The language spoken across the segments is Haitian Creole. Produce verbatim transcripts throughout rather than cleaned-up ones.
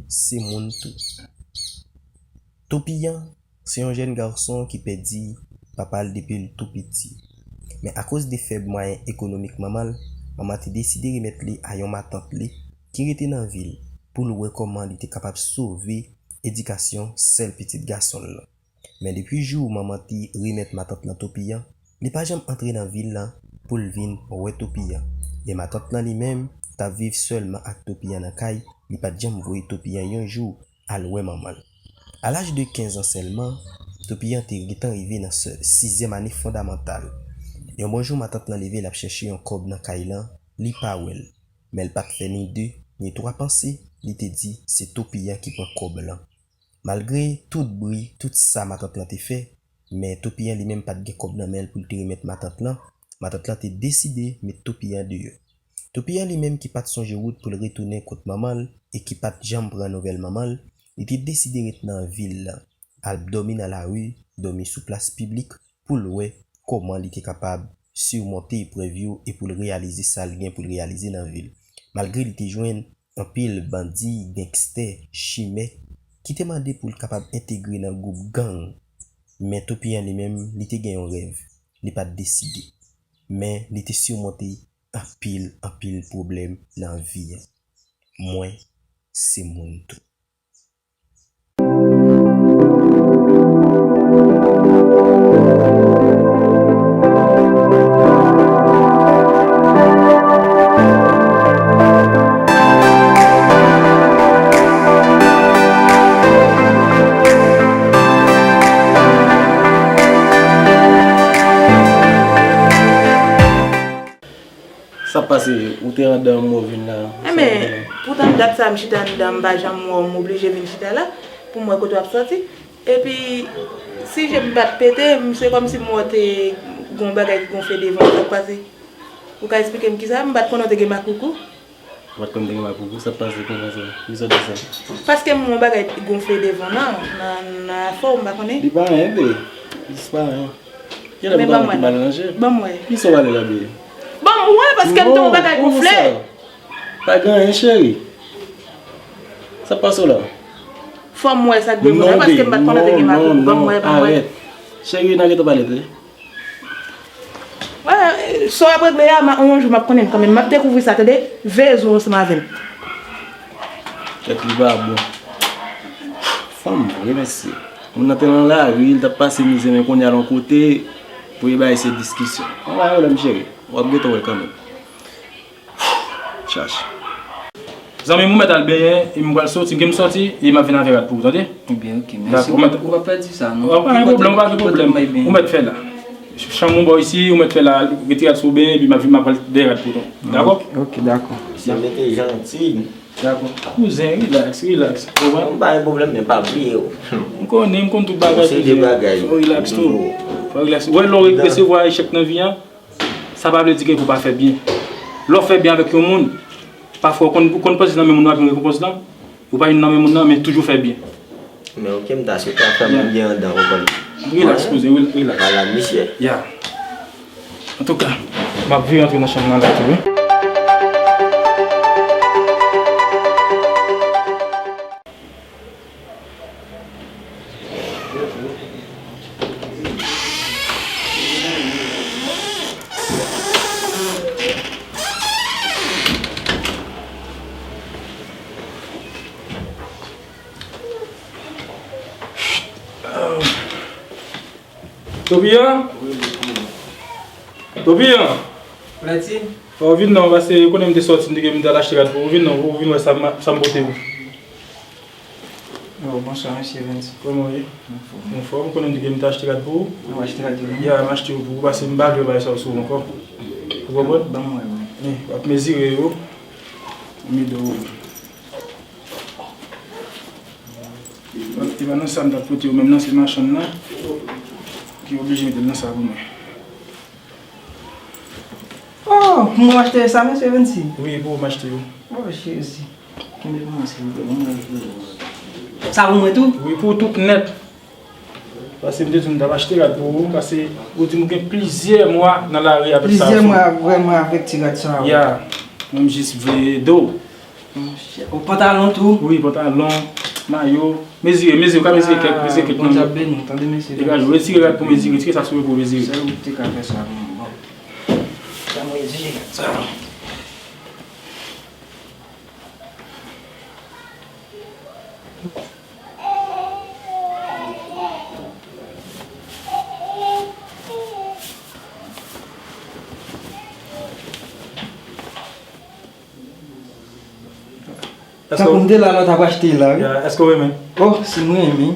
se moun tou. Topiyan se yon jèn gason ki pèdi papa l depi l tou piti. Men akoz de fèb mwayen ekonomik manman l, manman te deside remèt li a yon matant li ki rete nan vil pou l wè kòman li te kapab sove edikasyon sèl pitit gason l lan. Men depi jou manman te remèt matant lan Topiyan, li pa janm antre nan vil lan pou l vin wè Topiyan. E matant lan li menm t ap viv sèlman ak Topiyan nan kay, li pa t janm voye Topiyan yon jou al wè manman l. A laj de kenz an sèlman, Topiyan te gentan rive nan se- sizyèm ane fondamantal. Yon bon jou, matant lan leve, l ap chèche yon kòb nan kay lan, li pa wè l. Men l pa t fè ni de, ni twa panse, li te di se Topiyan ki pran kòb lan. Malgre tout bri, tout sa matant lan te fè, men Topiyan li menm pa t gen kòb nan men l pou l te remèt matant lan. Matant lan te deside met Topiyan deyò. Topiyan li menm ki pa t sonje wout pou l retounen kot manman l e ki pa t janm pran nouvèl manman l, li te deside ret nan vil lan, al dòmi nan lari, dòmi sou plas piblik pou l wè kòman li te kapab simonte eprèv yo e pou l reyalize sa l gen pou l reyalize nan vi l. Malgre li te jwenn anpil bandi, gangstè, chimè ki te mande pou l kapab entegre nan gwoup gang, men Topiyan li menm, li te gen yon rèv, li pa t deside. Men li te simonte anpil, anpil pwoblèm nan vi an. Mwen, se moun tou. Sa pase, ou te anndan, m wè w vin la. Enben, poutan dat sa m chita anndan, m pa janm wè w, m oblije vin chita la pou m wè kote w ap sòti. Epi, si je m pa t pete, m, se kòmsi m wè w te gen yon bagay ki gonfle devan w, sa k pase? Ou ka eksplike m kisa? M pa t konnen w te gen makoukou. Ou pa t konn te gen makoukou, sa pase konsa sa? Ki sòt de sa? Paske m wè yon bagay gonfle devan nan, nan, nan afè w, m pa konnen. Li pa anyen, be. Li pa anyen. Genlè m ta wè ki mal ranje. Ban m wè. Ki sa w pale la, be? Ban m wè, paske m te wè yon bagay gonfle. Non, pa gen anyen, cheri. Sa pase w la? Fò m wè sa k devan w, paske m pa t konnen te gen makoukou. Ban m wè, ban m wè. Cheri, n a gentan pale, tande. Wè, sa w ap regle a, ma, yon jou m ap konnen kanmenm. M ap dekouvri sa, tande. Veye zo w ansanm avè m. Tèt li pa bon. Fanm vre, mesye. Moun nan te nan lari, li t ap pase mizè, men kounye a l yon kote, pou li bay se diskisyon. An pa pwoblèm, cheri. W ap gentan wè l kanmenm. Chache. Zanmi m, ou mèt al benyen, e m pral soti, gen m soti, e m ap vin avè rad pou ou, tande? Ebyen, ok, mèsi. Dakò, ou mèt. Ou pa pèdi sa, non. Ou pa gen pwoblèm, ou pa gen pwoblèm. Ou mèt fè la. Chanm ou bò isi, ou mèt fè la, retire rad sou ou benyen, epi m ap vin, m ap pral dèyè rad pou ou. Dakò? Ok, dakò. Sa mete janti. Dakò. Kouzen, relax, relax. Ou konprann? M pa gen pwoblèm, men pa bliye w. M konnen, m konn tout bagay, kouzen. Yon seri de bagay. Relax tou. Fò relax. Ou wè, lè w resevwa echèk nan vi an, sa pa vle di ke pou w pa fè byen. Lè w fè byen avèk yon moun, pafwa ou konn, ou konn panse nan men moun nan w ap jwenn rekonpans lan, ou pa jwenn nan men moun nan, men toujou fè byen. Men ok, m ta swete afè m gen anndan, ou konprann. Relax, kouzen, rel-, relax. Malad misye. Ya. Antouka, m ap vire antre nan chanm nan la tou, wi. Topiyan? Topiyan? Lèti? Fò w vin non, paske ou konnen m te sòti, m te gen m t al achte rad pou ou. Vin non, pou w vin wè sa m, sa m pote ou. Oh, bonswa, mesye Vency. Kòman w ye? Anfòm. Anfòm, ou konnen m te gen m t achte rad pou ou. Ou achte rad pou mwen? Ya, m achte yo pou ou, paske m pa vle bay sa sou ou ankò. Ou konprann? Ban m wè, wi. Wi, w ap mezire yo. Mido. E pa nan sa m t ap pote yo menm nan, se machann nan ki oblije mete l nan sa pou mwen. Oh, pou mwen achte sa, mesye Vency? Wi, pou ou m achte yo. Oh, Jezi. Kenbe pou mwen, silvouplè. Mwen mwen. Sa pou mwen tou? Wi, pou ou tout nèt. Paske m te di w m t ap achte rad pou ou, paske ou di m ou gen plizyè mwa nan lari avèk sa. Plizyè mwa, vrèman, avèk ti rad sa a, wi. Ya. Mwen m jis vle ede w. Monchè, o pantalon tou? Wi, pantalon, mayo. Mezire, mezire, ou ka mezire kèk, mezire kèk nan. Bondye ap beni w, tande mesye. Degaje w, retire rad pou mezire, retire sa sou yo pou mezire. Sèl ou te ka fè sa pou mwen. Bon. Sa mwen di, sa. Tankou m te la, lòt ap achte la, wi. Ya, èske w renmen? Oh, si mwen renmen.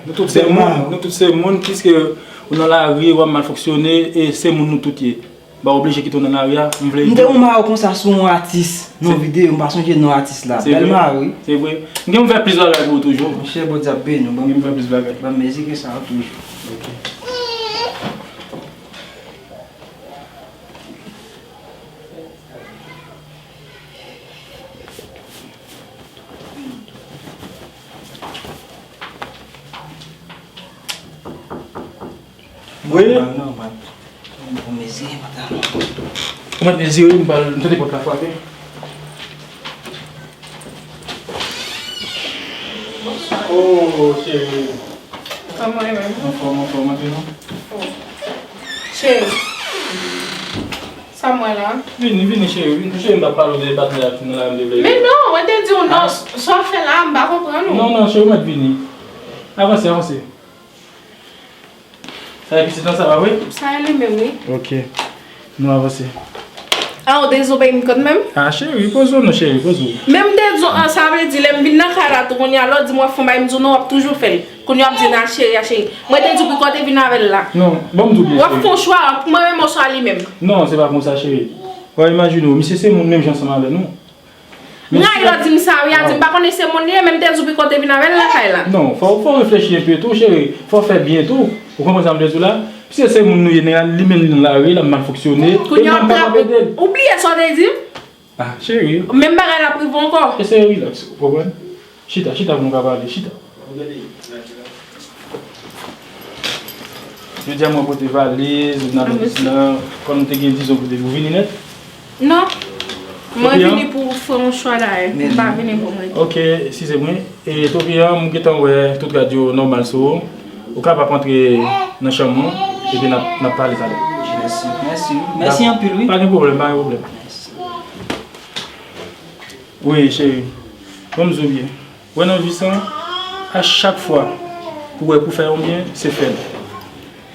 Nou tout se moun, nou tout se moun, piske ou nan lari, w ap mal fonksyone, e se moun nou tout ye. M pa oblije kite w nan lari a, m vle. M te wè w konsa sou yon atis, nan yon videyo, m pa sonje non atis la. Bèl mari. Se vre. M gen pou m fè plis bagay pou ou toujou. Monchè, Bondye ap beni w. Ban m fè plis bagay. Ban m mezire sa yo toujou. Ok. Wi. Nòmal, nòmal. Ou mezire pantalon. Ou mèt mezire, m pral, m tande pòt la frape. Oh, cheri. Kòman w ye menm? Anfòm, anfòm, antre non. Oh. Cheri. Sa m wè la? Vini, vini, cheri, vini. Cheri, m t ap pale w de patnè a ki nan la, m te vle. Men non, mwen te di w non, sa w fè la, m pa konprann ou. Non, non, cheri, ou mèt vini. Avanse, avanse. Sa e pitit lan, sa va vre? Sa e li menm, wi. Ok. Nou avanse. A, ou dezobeyi m kanmenm? A, cheri, poze w non, cheri, poze w. Men m te di w, an, sa vle di, lè m vin nan kay la tou, kounye a, lè w di m w ap fè yon bagay, m di w non, w ap toujou fè l. Kounye a w ap di, nan cheri a, cheri. Mwen te di w pou w te vin avè l la. Non, ban m di w byen, cheri. W ap fè yon chwa ant mwen menm oswa li menm. Non, se pa konsa, cheri. W a imajine w, misye se moun menm jan ansanm avè nou. M rayi lè w di m sa, wi, a di m pa konnen se moun li ye, men m te di w piko w te vin avè l lakay la. Non, fò, fò w reflechi enpe tou, cheri. Fò w fè byen tou. Ou konprann sa m vle di w la? Piske se moun nou ye, nèg la, li menm li nan lari, l ap mal fonksyone, e nou menm pa p ap ede l. Ou bliye sa w te di m? Ah, cheri. Menm bagay la ap rive w ankò. Eseye rilaks, ou konprann? Chita, chita pou nou ka pale, chita. Jodi a mwen pote valiz, vin avè pitit lan, kòm nou te gen dizon pou te pou vini nèt. Non. Mwen vini pou fè yon chwa dayè. M pa vini pou mwen. Ok, eskize mwen. E Topi an, m gentan wè tout rad yo nòmal sou ou. Ou kapab antre nan chanm ou, epi n ap, n ap pale talè. Mèsi, mèsi. Mèsi anpil, wi. Pa gen pwoblèm, pa gen pwoblèm. Mèsi. Wi, cheri. Ban m di w byen. Wè nan vi sa, a chak fwa ou wè pou fè yon byen, se fè l.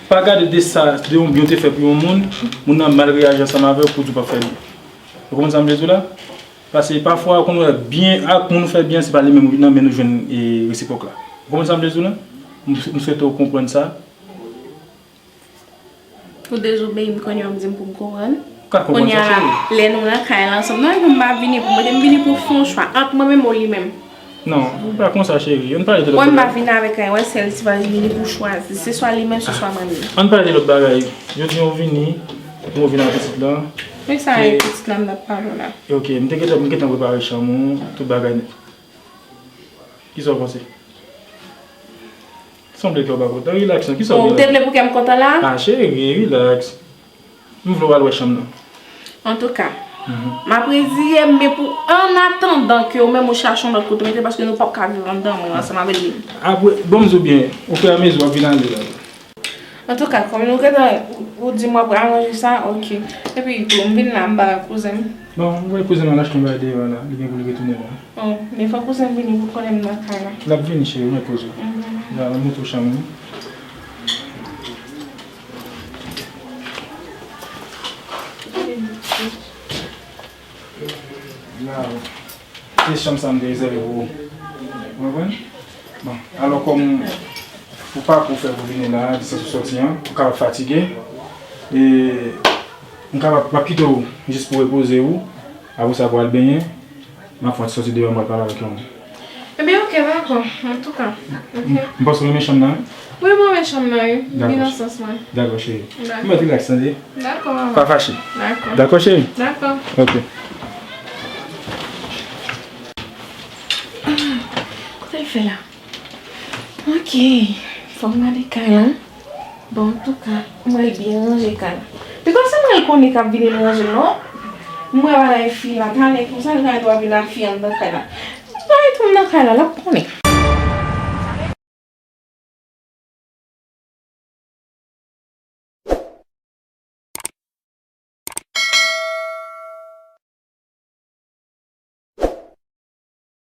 Pa gade de sa, de yon byen ou te fè pou yon moun, moun nan mal reyaji ansanm avè w pou di w p ap fè byen. Ou konprann sa m vle di w la? Paske pafwa, ou konn wè byen ak moun ou fè byen, se pa li menm nan men nou jwenn, e, resipwòk la. Ou konprann sa m vle di w la? M, m swete w konprann sa. Ou dezobeyi m kounye a, w ap di m pou m konprann. Ou ka konprann sa, cheri. Kounye a la, lè nou nan kay la ansanm, non, m pa vini pou mwen, m vini pou fè yon chwa ant mwen menm ou li menm. Non, ou pa konsa, cheri. Ann pale de lòt bagay. Mwen, m pa vini avèk anyen, wè, sèl ti valiz, m vini pou chwazi. Se swa li menm, se swa mwen menm. Ann pale de lòt bagay. Jodi a, ou vini, ou vin ak pitit lan. Men sa e pitit lan m t ap pale w la. Ok, m te gentan, m gentan prepare chanm ou, tout bagay nèt. Kisa w panse? Sanble kè w pa kontan. Rilaks non, kisa w... Bon, ou te vle pou kè m kontan la? Ah, cheri, rilaks. M vle w al wè chanm nan. Antouka, m ap rezije m, men pou, an atandan ke ou menm ou chache yon lòt kote mete, paske nou p ap ka viv anndan mwen ansanm avè li. Apre, bon, m di w byen, ofiramezi w ap vin ale la. Antouka, kòm nou gentan, ou, ou di m w ap aranje sa, ok. Epi tou, m vin la, m ba kouzen m. Bon, m voye kouzen m al achte yon bagay deyò a la, li gen pou li retounen la. Oh, men fò kouzen m vini pou l konnen m nan kay la. L ap vini, cheri, ou mèt poze w. Mhm. La, m montre w chanm ou. La, se chanm sa m te rezève pou ou. Ou konprann? Bon, alò kòm pou pakou w fè pou vini la, distans ou sòti an, ou kapab fatige. E m kapab, m ap kite w jis pou w repoze w. Apre sa, pou w al benyen. M ap fè yon ti sòti deyò, m pral pale avèk yon moun. Ebyen, ok, dakò. Antouka, ok. M panse w renmen chanm nan, wi? Wi, mwen renmen chanm nan, wi. Li nan sans mwen. Dakò, cheri. Dakò. Ou mèt rilaks, tande? Dakò, mama. Pa fache. Dakò. Dakò, cheri? Dakò. Ok. Ah, kote l fè la? Ok. Fò m gade kay la. Bon, antouka, mwen byen ranje kay la. Piko se mwen l konnen k ap vini l ranje l, non? M wè bagay fi la, talè konsa l ka gen dwa vin a fi anndan kay la. Bagay tou nan kay la, l ap konnen.